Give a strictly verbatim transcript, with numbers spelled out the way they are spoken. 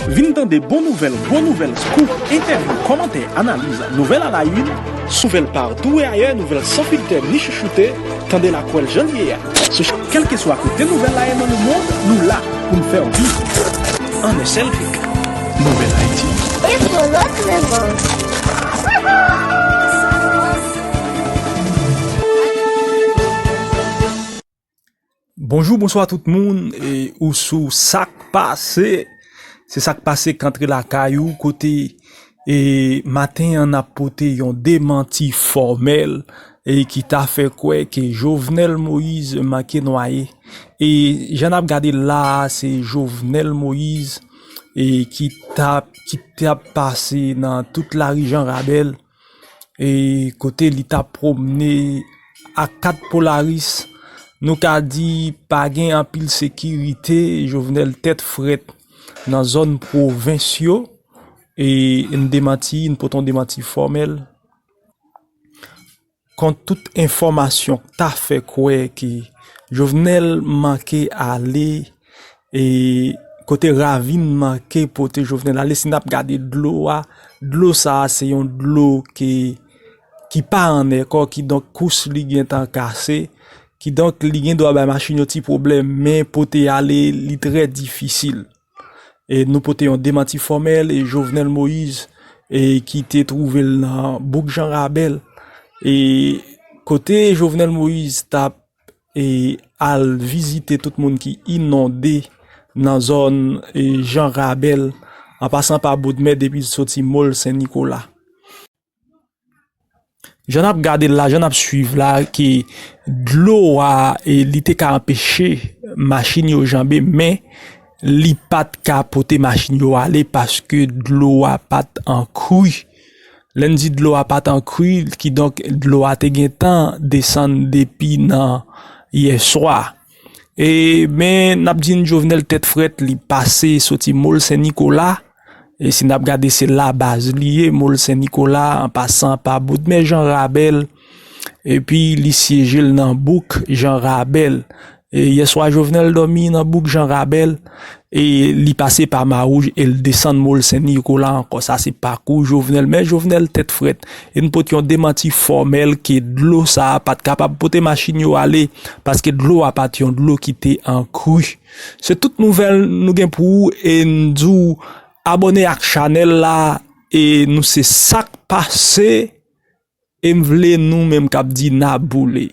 Vin tande bon nouvèl, gwo nouvèl, scoop, entèvyou, kòmantè, analiz, nouvèl à la une, sou Nouvèl Partou et Ailleurs, nouvèl san filtè ni chouchoute, tande l ak wè l jan l ye a. Sou kèlkeswa kote nouvèl la ye nan lemonn, nou la pou n fè w viv. An en sèl klik, Nouvèl Ayiti. Info Lòt Lemonn. Bonjou, bonswa tout moun, e ou sou Sa k Pase. Se Sa k Pase k antre lakay ou, kote, e maten an n ap pote yon demanti fòmèl, e ki ta fè kwè ke Jovenel Moïse manke nwaye. E jan n ap gade l la a, se Jovenel Moïse, e ki t ap, ki t ap pase nan tout lari Jan Rabèl, e kote li t ap pwomne ak kat Polaris. Nou ka di pa gen anpil sekirite, Jovenel tèt frèt nan zòn pwovens yo, e n demanti, n pote yon demanti fòmèl kont tout enfòmasyon k ta fè kwè ke Jovenel manke ale, e kote ravin manke pote Jovenel ale. Si n ap gade dlo a, dlo sa a se yon dlo ke, ki pa annèkò, kidonk kous li gentan kase, kidonk li gen dwa bay machin yo ti pwoblèm, men pote ale li trè difisil. E nou pote yon demanti fòmèl, e Jovenel Moïse, e ki te twouve l nan bouk Jan Rabèl, e kote Jovenel Moïse t ap, e al vizite tout moun ki inonde nan zòn, e Jan Rabèl, an pasan pa Boudmè depi l soti Mòl Sen Nikola. Jan n ap gade l la, jan n ap swiv la, ke dlo a, e li te ka anpeche machin yo janbe, men li pa t ka pote machin yo ale paske dlo a pa t an kri. Lè n di dlo a pa t an kri, kidonk dlo a te gentan desann depi nan yèswa. E, men, n ap di n Jovenel tèt frèt, li pase soti Mòl Sen Nikola. E si n ap gade, se la baz li ye, Mòl Sen Nikola, an pasan pa Boudmè Jan Rabèl, epi li syeje l nan bouk Jan Rabèl. E yèswa, Jovenel dòmi nan bouk Jan Rabèl, e li pase pa Mawouj, e l desann Mòl Sen Nikola ankò. Sa se pakou Jovenel, men Jovenel tèt frèt. E n pote yon demanti fòmèl ke dlo sa a pa t kapab pote machin yo ale, paske dlo a pa t yon dlo ki te an kri. Se tout nouvèl nou gen pou ou, e n di w abòne ak chanèl la, e nou se Sa k Pase, e m vle nou menm k ap di n a boule.